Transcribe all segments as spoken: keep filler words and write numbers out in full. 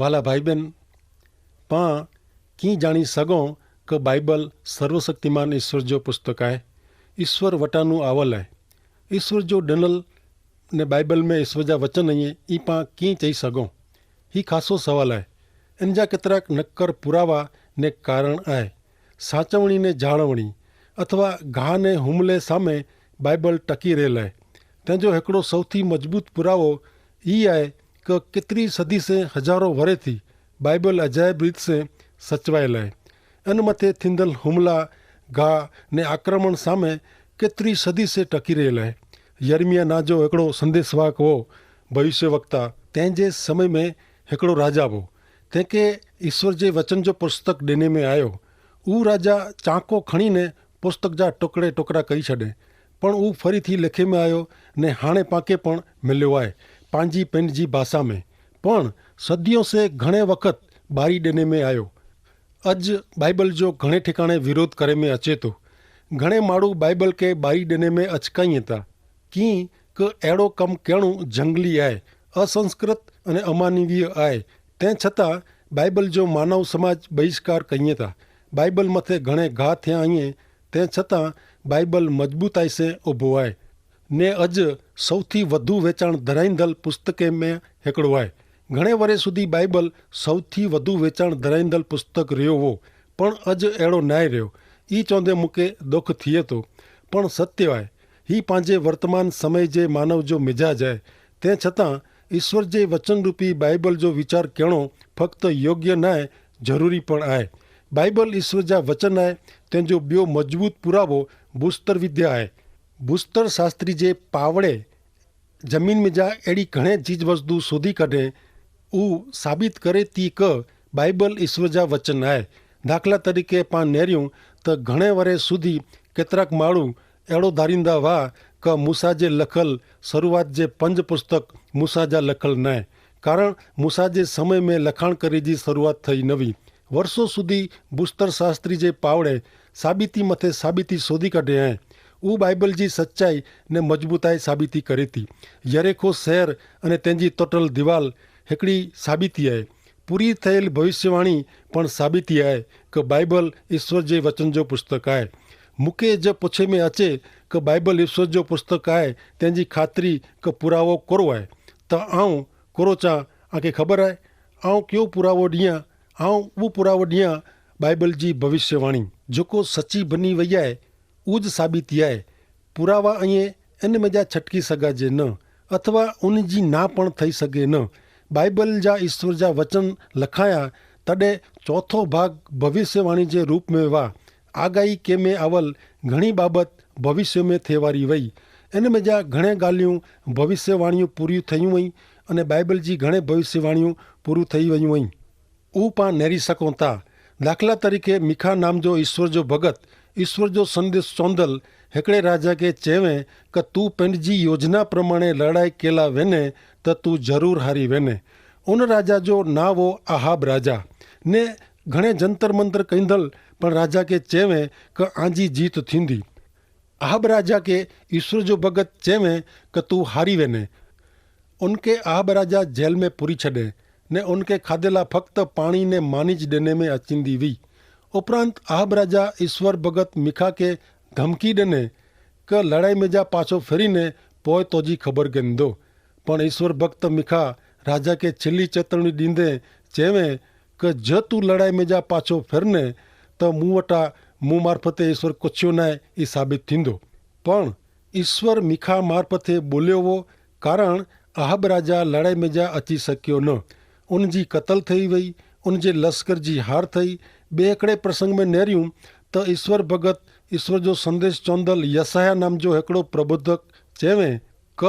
વાલા ભાઈબેન, પાં કી જાણી સગો કે બાઈબલ સર્વશક્તિમાન ઈસ્વર જો પુસ્તક આય, ઈસ્વર વટાનું આવલ આય. ઈસ્વર જો ડનલ ને બાઈબલ મેં ઈસ્વર જા વચન અઇયે, ઈ પાં કી ચહી સગો? હી ખાસો સવાલ આય. એન જા કેતરાક નક્કર પુરાવા ને કારણ આય. સાંચવણી ને જાળવણી અથવા ગાહ ને હુમલે સામે બાઈબલ ટકી રહેલ આય. તેનજો હેકડો સૌથી મજબૂત પુરાવો ઈ આય કે કેતરી સદી સે હજારો વરે થી બાઈબલ અજાયબ રીત સે સચવાયેલ આય. અન મતે થીંદલ હુમલા, ગાહ ને આક્રમણ સામે કેતરી સદી સે ટકી રહેલ આય. યર્મિયા ના જો હેકડો સંદેસવાક હો, ભવિષ્યવક્તા, તેનજે સમય મેં હેકડો રાજા હો, તેંકે ઈસ્વર જે વચન જો પુસ્તક દેને મેં આયો. ઉ રાજા ચાંકો ખણીને પુસ્તક જા ટોકડે ટોકડા કરી છડે, પણ ઉ ફરીથી લેખે મેં આયો. ને હાણે પાંકે પણ મેલ્યો આય, પાંજી પેનજી ભાષા મેં, પણ સદિયો સે ઘણે વખત બારી દેને મેં આયો. અજ બાઈબલ જો ઘણે ઠિકાણે વિરોધ કરે મેં અચેતો. ઘણે માડૂ બાઈબલ કે બારી દેને મેં અચકાઈ તા, કિંક એડો કમ કહેણું જંગલી આય, અસંસ્કૃત અને અમાનવીય આય. તે છતાં બાઈબલ જો માનવ સમાજ બહિષ્કાર કહિયે તા. બાઈબલ મતે ઘણે ઘા થયા અહિયે, તે છતાં બાઈબલ મજબૂતાઈ સે ઉભો આય. ને અજ સૌથી વધુ વેચાણ ધરાઈંદલ પુસ્તકે મેં હેકડો આય. ઘણે વરે સુધી બાઈબલ સૌથી વધુ વેચાણ ધરાઈંદલ પુસ્તક રહ્યો હો, પણ અજ એડો નાય રહ્યો. ઈ ચોંધે મુકે દુખ થિયે તો, પણ સત્ય આય. હી પાંજે વર્તમાન સમય જે માનવ જો મિજાજ આય. તે છતાં ઈસ્વર જે વચનરૂપી બાઈબલ જો વિચાર કહેણો ફક્ત યોગ્ય નાય, જરૂરી પણ આય. બાઈબલ ઈસ્વર જા વચન આય. તેનજો બ્યો મજબૂત પુરાવો ભૂસ્તર વિદ્યા આય. ભૂસ્તર શાસ્ત્રી જે પાવડે જમીન મેં જા એડી ઘણે ચીજવસ્તુ શોધી કઢે, ઉ સાબિત કરે તી કે બાઈબલ ઈસ્વર જા વચન આય. દાખલા તરીકે પાં નેર્યું, તો ઘણે વરે સુધી કેતરાક માળુ એડો ધારિંદા વા કે મૂસા જે લખલ શરૂઆત જે પંજ પુસ્તક મૂસા જા લખલ નાય. કારણ મૂસા જે સમય મેં લખાણ કરી જી શરૂઆત થઈ નવી. વરસો સુધી ભૂસ્તર શાસ્ત્રી જે પાવડે સાબિતી મતે સાબિતી શોધી કાઢે હૈં. ઉ બાઈબલ જી સચ્ચાઈ ને મજબૂતાઈ સાબિતી કરે તી. યરેખો શહેર અને તેની તોટલ દિવાલ હેકડી સાબિતી આય. પૂરી થયેલ ભવિષ્યવાણી પણ સાબિતી આય કે બાઈબલ ઈસ્વર જે વચન જો પુસ્તક આય. મુકે જે પછે મેં અચે કે બાઈબલ ઈસ્વર જો પુસ્તક આય, તેની ખાતરી કે પુરાવો કરો આય, તો આઉં કોરો ચા આંકે ખબર આય? આઉં કયો પુરાવો ડિયા? આઉં ઉ પુરાવો ડિયા બાઈબલ જી ભવિષ્યવાણી, જોકો સચી બની વૈયા હૈ. ઉજ સાબિતી આય. પુરાવા અઇયે એન મેં જા છટકી સગાજે ન, અથવા ઉન જી ના પણ થઈ સગે ન. બાઈબલ જા ઈસ્વર જા વચન લખાયા, તદે ચોથો ભાગ ભવિષ્યવાણી જે રૂપ મેં વા. આગાઈ કે મેં આવલ ઘણી બાબત ભવિષ્ય મેં થેવારી વય. એન મેં જા ઘણે ગાલિયું ભવિષ્યવાણીઓ પૂરી થયું વય, અને બાઈબલ જી ઘણે ભવિષ્યવાણીઓ પૂરી થઈ વયું વય. ઉપા નેરી સકોતા. દાખલા તરીકે મિખા નામ જો ઈસ્વર જો ભગત, ઈસ્વર જો સંદેસ ચોંદલ હેકડ઼ે રાજા કે ચેવે, કે તું પેંડ જી યોજના પ્રમાણે લડાઈ કેલા વેને, તો તું જરૂર હારી વેને. ઉન રાજા જો નાવો આહાબ રાજા, ને ઘણે જંતર મંતર કૈંધલ, પણ રાજા કે ચેવે કે આંજી જીત થીંદી. આહાબ રાજા કે ઈસ્વર જો ભગત ચેવે, કે તું હારી વેને. ઉનકે આહાબ રાજા જેલ મેં પૂરી છડે, ને ઉનકે ખાધેલા ફક્ત પાણી ને માની જ દેને મેં અચિંદી વી. ઉપરાંત આહાબ રાજા ઈસ્વર ભગત મિખા કે ધમકી દેને, કે લડાઈ મેં જા પાછો ફેરી ને પોય તોજી ખબર ગેન દો. પણ ઈસ્વર ભક્ત મિખા રાજા કે છેલ્લી ચેતવણી દીંદે ચેવે, કે જો તું લડાઈ મેં જા પાછો ફેરને, તો મું વટા મું મારફતે ઈસ્વર કોછ્યો નાય ઈ સાબિત થીંદો. પણ ઈસ્વર મિખા મારફતે બોલ્યો વો, કારણ આહબ રાજા લડાઈ મેં જા અચી સક્યો ન. ઉન જી કતલ થઈ વય, ઉન જે લશ્કર જી હાર થઈ. બે એકડે પ્રસંગ મેં નેર્યું, તો ઈસ્વર ભગત ઈસ્વર જો સંદેશ ચોંદલ યસાયા નામ જો હેકડો પ્રબોધક ચેવે, ક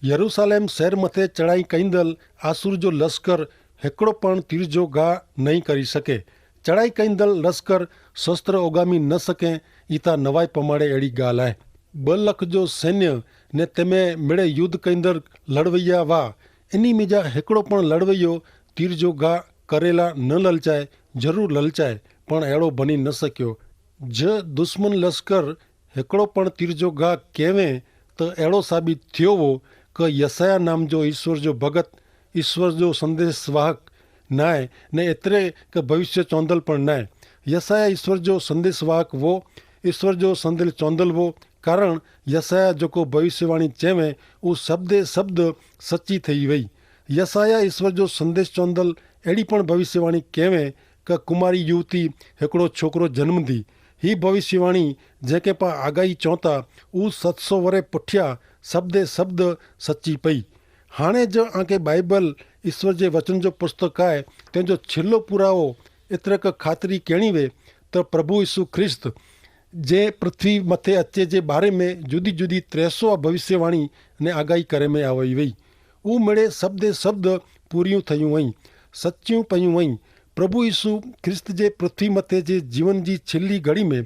યરૂસાલેમ શહેર મતે ચડાઈ કૈંદલ આસુર જો લશ્કર હેકડો પણ તીર જો ગાહ નહીં કરી શકે. ચડાઈ કૈંદલ લશ્કર શસ્ત્ર ઓગામી ન શકે. ઈતા નવાઈ પમાડે એડી ગાલ આય. બલખ જો સૈન્ય ને તેમે મેડે યુદ્ધ કૈંદલ લડવૈયા વા, એની મેજા હેકડો પણ લડવૈયો તીર જો ગાહ કરેલા ન લલચાય. જરૂર લલચાય, પણ એડો ભની ન શક્યો. જ દુશ્મન લશ્કર હેકડો પણ તિરજો ગાહ કહેવે, તો એડો સાબિત થયો વો કે યસાયા નામ જો ઈસ્વર જો ભગત, ઈસ્વર જો સંદેશવાહક નાય, ને એતરે કે ભવિષ્ય ચોંદલ પણ નાય. યસાયા ઈસ્વર જો સંદેસવાહક વો. ઈસ્વર જો સંદેસ ચોંદલ વો. કારણ યસાયા જોકો ભવિષ્યવાણી ચેવે ઉં શબ્દે શબ્દ સચ્ચી થઈ વય. યસાયા ઈસ્વર જો સંદેસ ચોંદલ એડી પણ ભવિષ્યવાણી કેવે કે કુમારી યુવતી હેકડો છોકરો જન્મ દી. હી ભવિષ્યવાણી જેંકે પા આગાઈ ચોંતા ઉં સત સો વરે પઠ્યા શબ્દે શબ્દ સચ્ચી પઈ. હાણે જ આંકે બાઈબલ ઈસ્વર જે વચન જો પુસ્તક આય તેનો છેલ્લો પુરાવો એતરે કે ખાતરી કેણી વે તો પ્રભુ ઈસુ ખ્રિસ્ત જે પૃથ્વી મતે અચ્છે જે બારે મેં જુદી જુદી ત્રેસો ભવિષ્યવાણી ને આગાઈ કરે મેં આવઈ વય. ઉં મેળે શબ્દે શબ્દ પૂર્યું થયું વય. સચ્ચ્યું પયું વય. પ્રભુ ઈસુ ખ્રિસ્ત જે પૃથ્વી મતે જે જીવન જી છેલ્લી ઘડી મેં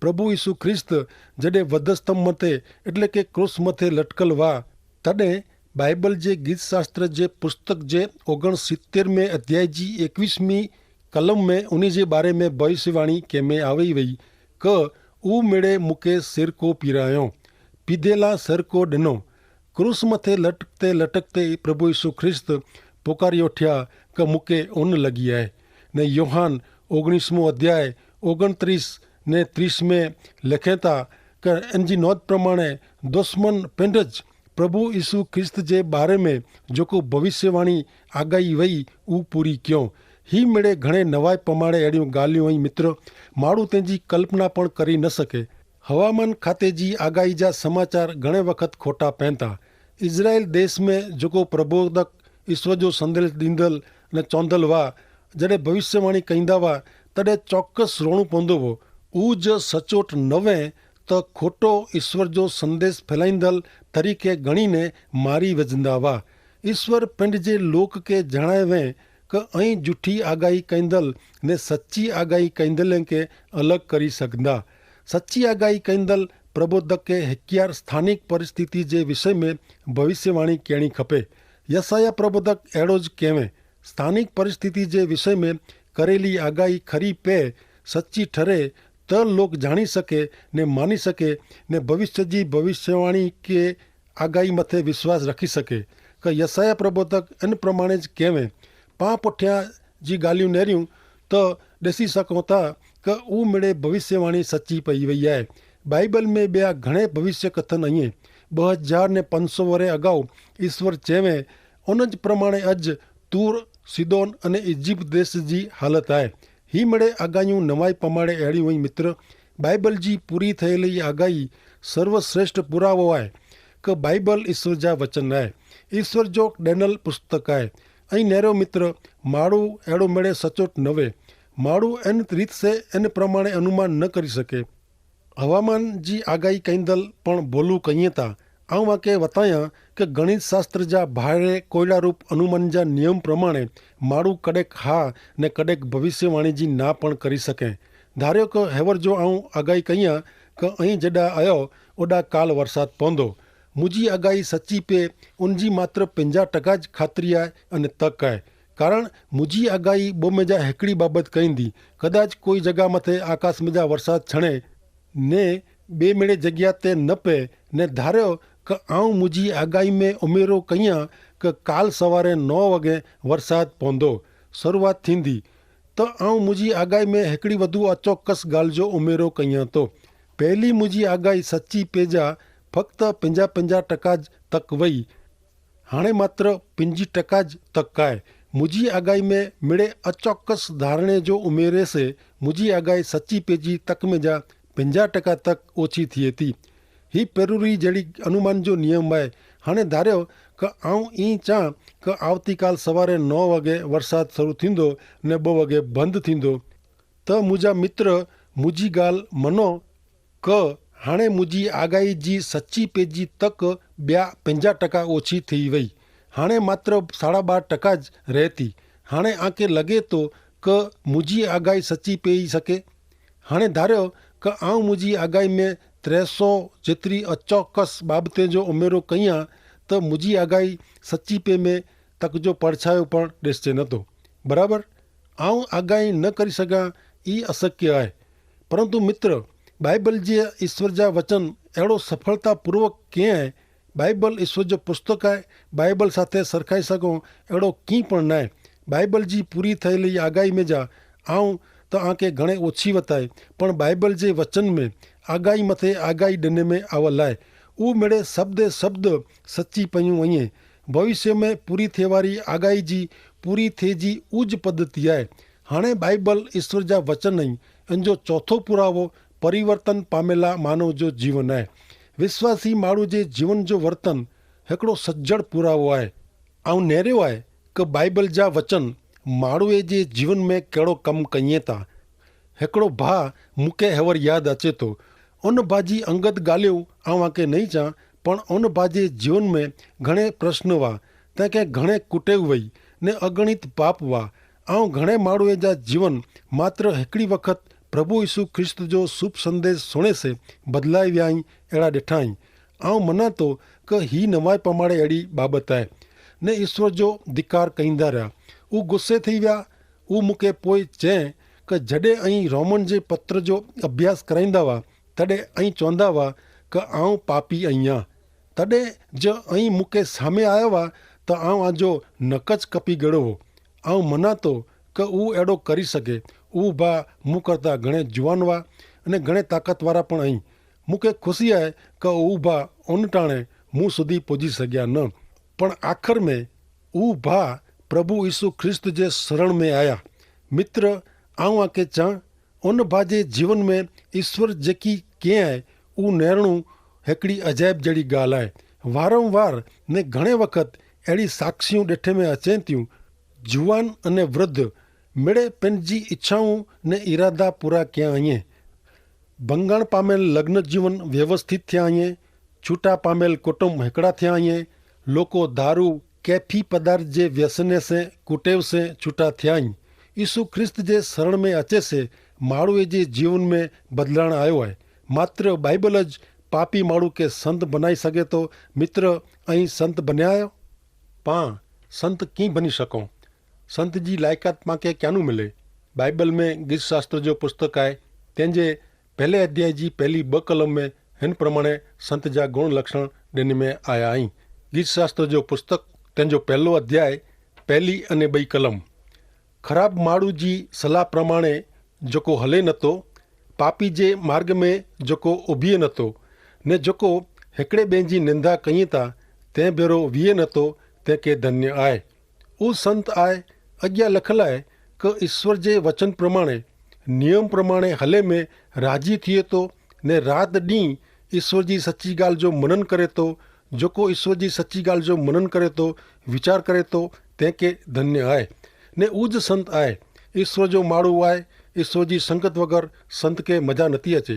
પ્રભુ ઈસુ ખ્રિસ્ત જડે વધસ્તંભ મતે એટલે કે ક્રૂસ મતે લટકલ વા તદે બાઈબલ જે ગીતશાસ્ત્ર જે પુસ્તક જે ઓગણ સિત્તેર મેં અધ્યાય જી એકવીસ મી કલમ મેં ઉની જે બારે મેં ભવિષ્યવાણી કેમે આવે વય કે ઉં મેડે મુકે સેરકો પીરાયો પીધેલા સેરકો ડેનો. ક્રૂસ મતે લટકતે લટકતે પ્રભુ ઈસુ ખ્રિસ્ત પોકારી ઓઠ્યા કે મુકે ઉન લગી આય. ને યોહાન ઓગણીસ મો અધ્યાય ઓગણત્રીસ ને ત્રીસ મેં લેખેતા કે એનજી નોંધ પ્રમાણે દુશ્મન પેંડ જ પ્રભુ ઈસુ ખ્રિસ્ત જે બારે મેં જોકો ભવિષ્યવાણી આગાઈ વય ઉં પૂરી ક્યો. હી મેડે ઘણે નવાઈ પમાડે એડ઼િયું ગાલિયું અહીં મિત્ર માડૂ તેની કલ્પના પણ કરી ન શકે. હવામાન ખાતે જી આગાઈ જા સમાચાર ઘણે વખત ખોટા પૈંતા. ઇઝરાયેલ દેશ મેં જોકો પ્રબોધક ઈસવ જો સંદેશ દીંદલ ને ચોંદલ વા જડે ભવિષ્યવાણી કૈંદા વા તદે ચોક્કસ રોણું પોંદો વો. ઉજ સચોટ નવે તો ખોટો ઈસ્વર જો સંદેસ ફેલાઈંદલ તરીકે ગણીને મારી વજંદા વા. ઈસ્વર પિંડ જે લોક કે જણાયવે કે અહીં જુઠી આગાહી કૈંદલ ને સચ્ચી આગાહી કૈંદલે કે અલગ કરી સકંદા. સચ્ચી આગાહી કૈંદલ પ્રબોધકે હેક્યાર સ્થાનિક પરિસ્થિતિ જે વિષય મેં ભવિષ્યવાણી કહેણી ખપે. યસાયા પ્રબોધક એડો જ કહેવે. સ્થાનિક પરિસ્થિતિ જે વિષય મેં કરેલી આગાહી ખરી પે સચ્ચી ઠરે તો લોક જાણી શકે ને માની શકે ને ભવિષ્ય જી ભવિષ્યવાણી કે આગાહી મતે વિશ્વાસ રખી શકે. કે યસાયા પ્રબોધક એન પ્રમાણે જ કહેવે. પાં પુઠ્યા જી ગાલિયું નેર્યું તો દેસી સકોતા કે ઉમેડે ભવિષ્યવાણી સચ્ચી પઈ વૈયા. બાઈબલ મેં બ્યા ઘણે ભવિષ્ય કથન અહિયે. બહ હજાર ને પાંચસો વરે અગાઉ ઈસ્વર ચેવે ઉન જ પ્રમાણે અજ તૂર સિદોન અને ઇજિપ્ત દેશ જી હાલત આય. હી મેડે આગાયું નવાઈ પમાડે એડ઼ી વય મિત્ર. બાઈબલ જી પૂરી થયેલી આગાઈ સર્વશ્રેષ્ઠ પુરાવો આય. કે બાઈબલ ઈસ્વર જા વચન આય. ઈસ્વર જો ડેનલ પુસ્તક આય. અહીં નેરો મિત્ર, માડૂ એડો મેડે સચોટ નવે. માડૂ એન રીત સે એન પ્રમાણે અનુમાન ન કરી શકે. હવામાન જી આગાહી કૈંદલ પણ ભોલુ કહિયે તા. આઉં આકે વતાયા કે ગણિતશાસ્ત્ર જા ભારે કોયડારૂપ અનુમાન જા નિયમ પ્રમાણે માડૂ કડેક હા ને કડેક ભવિષ્યવાણી જી ના પણ કરી શકે. ધાર્યો કે હેવર જો આઉં આગાહી કહિયા કે અહીં જેડા અયો ઓડા કાલ વરસાદ પોંદો. મુજી આગાહી સચ્ચી પે ઉનજી માત્ર પંજા ટકા જ ખાતરી આય અને તક આય. કારણ મુજી આગાહી બોમે જા હેકડી બાબત કહીંદી. કદાચ કોઈ જગા મતે આકાશ મેં જા વરસાદ છણે ને બે મેડે જગ્યા તે ન પે. ને ધાર્યો કે આઉં મુજી આગાઈ મેં ઉમેરો કહિયા કે કાલ સવારે નો વગે વરસાદ પોંદો શરૂઆત થીંદી. તો આઉં મુજી આગાઈ મેં હેકડી વધુ અચોક્કસ ગાલ જો ઉમેરો કહિયા તો પહેલી મુજી આગાઈ સચ્ચી પેજા ફક્ત પંજા પંજા ટકા જ તક વય. હાણે માત્ર પંજી ટકા જ તક કાય. મુજી આગાઈ મેં મેડે અચોક્કસ ધારણે જો ઉમેરે સે મુજી આગાઈ સચ્ચી પેજી તક મેં જા પંજા ટકા તક ઓછી થી તી. હી પેરુરી જેડી અનુમાન જો નિયમ આય. હાણે ધાર્યો કે આઉં ઈ ચા કે આવતી કાલ સવારે નો વગે વરસાદ શરૂ થીંદો ને બો વગે બંધ થીંદો. તો મુજા મિત્ર મુજી ગાલ મનો કે હાણે મુજી આગાઈ જી સચ્ચી પેજી તક બ્યા પંજા ટકા ઓછી થઈ વય. હાણે માત્ર સાડા બાર ટકા જ રહેતી. હાણે આંકે લગે તો કે મુજી આગાઈ સચ્ચી પેઈ શકે. હાણે ધાર્યો કે આઉં મુજી આગાઈ મેં ત્રેસો જેતરી અચોક્કસ બાબતે જો ઉમેરો કહિયા તો મુજી આગાઈ સચ્ચી પે મેં તક જો પડછાયો પણ દેસે નતો. બરાબર, આઉં આગાઈ ન કરી સકાં. ઈ અસક્ય આય. પરંતુ મિત્ર, બાઈબલ જે ઈસ્વર જા વચન એડો સફળતાપૂર્વક કેહ આય? બાઈબલ ઈસ્વર જો પુસ્તક આય. બાઈબલ સાથે સરખાઈ સકો એડો કી પણ નાય. બાઈબલ જી પૂરી થયેલી આગાઈ મેં જા આઉં તો આંકે ઘણે ઓછી વતાએ, પણ બાઈબલ જે વચન મેં આગાઈ મતે આગાઈ ડેને મેં આવલ આય. ઉં મેડે શબ્દે શબ્દ સચ્ચી પયું અઇયે. ભવિષ્ય મેં પૂરી થેવારી આગાઈ જી પૂરી થે જી ઉજ પદ્ધતિ આય. હાણે બાઈબલ ઈસ્વર જા વચન અહીં. અન જો ચોથો પુરાવો પરિવર્તન પામેલા માનવ જો જીવન આય. વિશ્વાસી માળુ જે જીવન જો વર્તન હેકડો સજ્જડ પુરાવો આય. આઉં નેર્યો આય કે બાઈબલ જા વચન માળુ એ જે જીવન મેં કેડો કમ કહિયે તા. હેકડો ભા મુકે હેવર યાદ અચે તો. અન ભા જી અંગત ગાલેવ આઉં આકે નહીં ચા, પણ અન ભા જે જીવન મેં ઘણે પ્રશ્ન વા, તેંકે ઘણે કુટેવ વય ને અગણિત પાપ વા. આઉં ઘણે માળુ એ જા જીવન માત્ર હેકડી વખત પ્રભુ ઈસુ ખ્રિસ્ત જો શુભ સંદેશ સુણે સે બદલાઈ વ્યાઈ એડા દેઠાઈ. આઉં મનાતો કે હી નવાઈ પમાડે એડી બાબત આય. ને ઈસ્વર જો ધિક્કાર કહીંદા રહ્યા. ઉં ગુસ્સે થઈ વ્યા. ઉં મુકે પોય ચે કે જડે અહીં રોમન જે પત્ર જો અભ્યાસ કરાઈંદા વા, તડે અહીં ચોંદા વા કે આઉં પાપી અહિયા. તડે જ અહીં મુકે સામે આયા વા, તો આઉં આજો નકચ કપી ગેડો વો. આઉં મનાતો કે ઉં એડો કરી સકે. ઉં ભા મુકરતા ઘણે જુવાન વા અને ઘણે તાકતવારા પણ અહીં. મુકે ખુશી આય કે ઉં ભા ઓનટાણે મું સુધી પોજી સક્યા ન. પણ આખર મેં ઉં ભા પ્રભુ ઈસુ ખ્રિસ્ત જે સરણ મેં આયા. મિત્ર, આઉં આકે ચા, ઉન ભા જે જીવન મેં ઈસ્વર જેકી કેહ આય ઉં નેરણું હેકડી અજાયબ જેડી ગાલ આય. વારંવાર ને ઘણે વખત એડી સાક્ષિયું દેઠે મેં અચેત્યું. જુવાન અને વૃદ્ધ મેડે પેનજી ઇચ્છાઓ ને ઇરાદા પૂરા ક્યાં અઇયે. ભંગાણ પામેલ લગ્ન જીવન વ્યવસ્થિત થ્યાં અઇયે. છૂટા પામેલ કુટુંબ હેકડા થ્યાં અઇયે. લોકો ધારુ કૈફી પદાર્થ જે વ્યસને સે કુટેવ સે છૂટા થ્યાં અઇયે. ઈસુ ખ્રિસ્ત જે સરણ મેં અચે સે માળુ એ જે જીવન મેં બદલાણ આયો હૈ. માત્ર બાઈબલ જ પાપી માળુ કે સંત બનાઈ સકે તો. મિત્ર, અહીં સંત બન્યા આયો? પાં સંત કી ભની શકો? સંત જી લાયકાત પાંકે ક્યાનું મિલે? બાઈબલ મેં ગીતશાસ્ત્ર જો પુસ્તક આય, તેનજે પહેલે અધ્યાય જી પહેલી બ કલમ મેં હેન પ્રમાણે સંત જા ગુણ લક્ષણ દેને મેં આયા અહીં. ગીતશાસ્ત્ર જો પુસ્તક, તેનજો પહેલો અધ્યાય, પહેલી અને બઈ કલમ. ખરાબ માળુ જી સલાહ પ્રમાણે જોકો હલે નતો, પાપી જે માર્ગ મેં જોકો ઉભિયે નતો, ને જોકો હેકડ઼ે બેંજી નિંદા કહિયે તા, તે ભેરો વિયે નતો, તે કે ધન્ય આય. ઉસ સંત આય અજ્ઞા લખલ આય, કે ઈસ્વર જે વચન પ્રમાણે નિયમ પ્રમાણે હલે મેં રાજી થિયે તો, ને રાત દી ઈસ્વર જી સચ્ચી ગાલ જો મનન કરે તો, જોકો ઈસ્વર જી સચ્ચી ગાલ જો મનન કરે તો, વિચાર કરે તો, તે કે ધન્ય આય. ને ઉજ સંત આય. ઈસ્વર જો માળુ આય. ઈસ્વર જી સંકત વગર સંત કે મજા નથી અચે.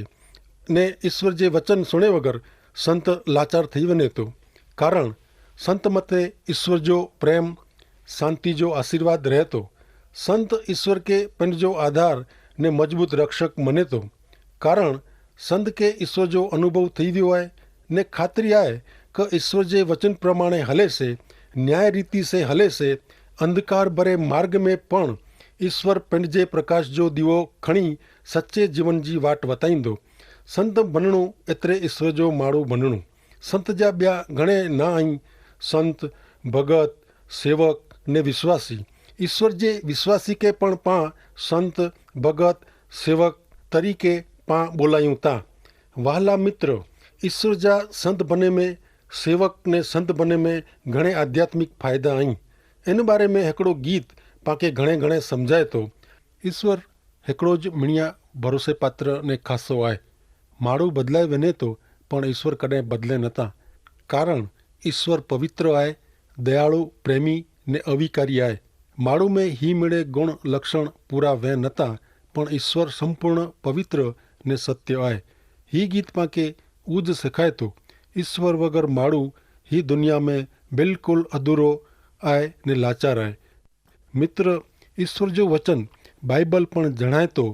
ને ઈસ્વર જે વચન સુણે વગર સંત લાચાર થઈ વને તો. કારણ સંત મતે ઈસ્વર જો પ્રેમ, શાંતિ જો આશીર્વાદ રહેતો. સંત ઈસ્વર કે પંડ જો આધાર ને મજબૂત રક્ષક મને તો. કારણ સંત કે ઈસ્વર જો અનુભવ થઈ વ્યો આય, ને ખાતરી આય કે ઈસ્વર જે વચન પ્રમાણે હલે સે, ન્યાય રીતે સે હલે સે, અંધકાર ભરે માર્ગ મેં પણ ઈસ્વર પંડ જે પ્રકાશ જો દીવો ખણી સચ્ચે જીવન જી વાટ વતાઈંદો. સંત ભનણું એતરે ઈસ્વર જો માળું ભનણું. સંત જા બ્યા ઘણે ના અહીં. સંત, ભગત, સેવક ને વિશ્વાસી. ઈસ્વર જે વિશ્વાસી કે પણ પાં સંત, ભગત, સેવક તરીકે પાં બોલાયું તા. વહાલા મિત્ર, ઈસ્વર જા સંત ભને મેં સેવક ને સંત ભને મેં ઘણે આધ્યાત્મિક ફાયદા અહીં. એન બારે મેં હેકડો ગીત પાંકે ઘણે ઘણે સમઝાય તો. ઈસ્વર હેકડો જ મિણ્યા ભરોસે પાત્ર ને ખાસો આય. માળું બદલાઈ વેને તો, પણ ઈસ્વર કદે બદલે નતા. કારણ ઈસ્વર પવિત્ર આય, દયાળુ, પ્રેમી ને અવિકારી આય. માળું મેં હી મેળે ગુણ લક્ષણ પૂરા વે નતા, પણ ઈસ્વર સંપૂર્ણ પવિત્ર ને સત્ય આય. હી ગીત પાંકે ઉજ સિખાય તો. ઈસ્વર વગર માળું હી દુનિયા મેં બિલકુલ અધૂરો આય ને લાચાર આય. મિત્ર, ઈસ્વર જો વચન બાઈબલ પણ જણાયતો,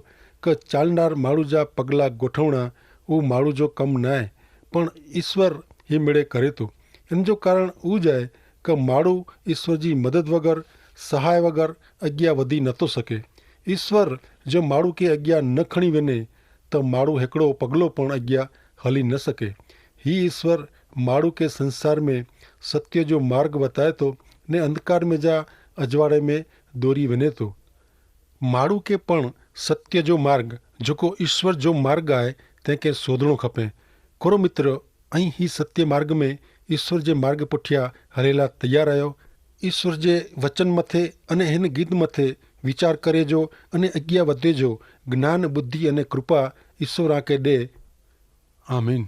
કે ચાલનાર માળુ જા પગલા ગોઠવણા ઉં માળુ જો કમ નાય, પણ ઈસ્વર હી મેળે કરેતો. એન જો કારણ ઉં જાય, કે માળુ ઈસ્વર જી મદદ વગર, સહાય વગર અજ્ઞા વધી નતો સકે. ઈસ્વર જો માળુ કે અજ્ઞા ન ખણી વેને, તો માળુ હેકડો પગલો પણ અજ્ઞા હલી ન સકે. હી ઈસ્વર માળુ કે સંસાર મેં સત્ય જો માર્ગ વતાયતો, ને અંધકાર મેં જા અજવાડે મેં દોરી વને તો. માડૂ કે પણ સત્ય જો માર્ગ, જોકો ઈસ્વર જો માર્ગ આય, તેંકે શોધણો ખપે. કોરો મિત્ર, અહીં હી સત્ય માર્ગ મેં ઈસ્વર જે માર્ગ પુઠ્યા હરેલા તૈયાર આયો? ઈસ્વર જે વચન મતે અને હેન ગીત મતે વિચાર કરે જો અને અગિયા વધે જો જ્ઞાન બુદ્ધિ અને કૃપા ઈસ્વર આંકે દે. આમીન.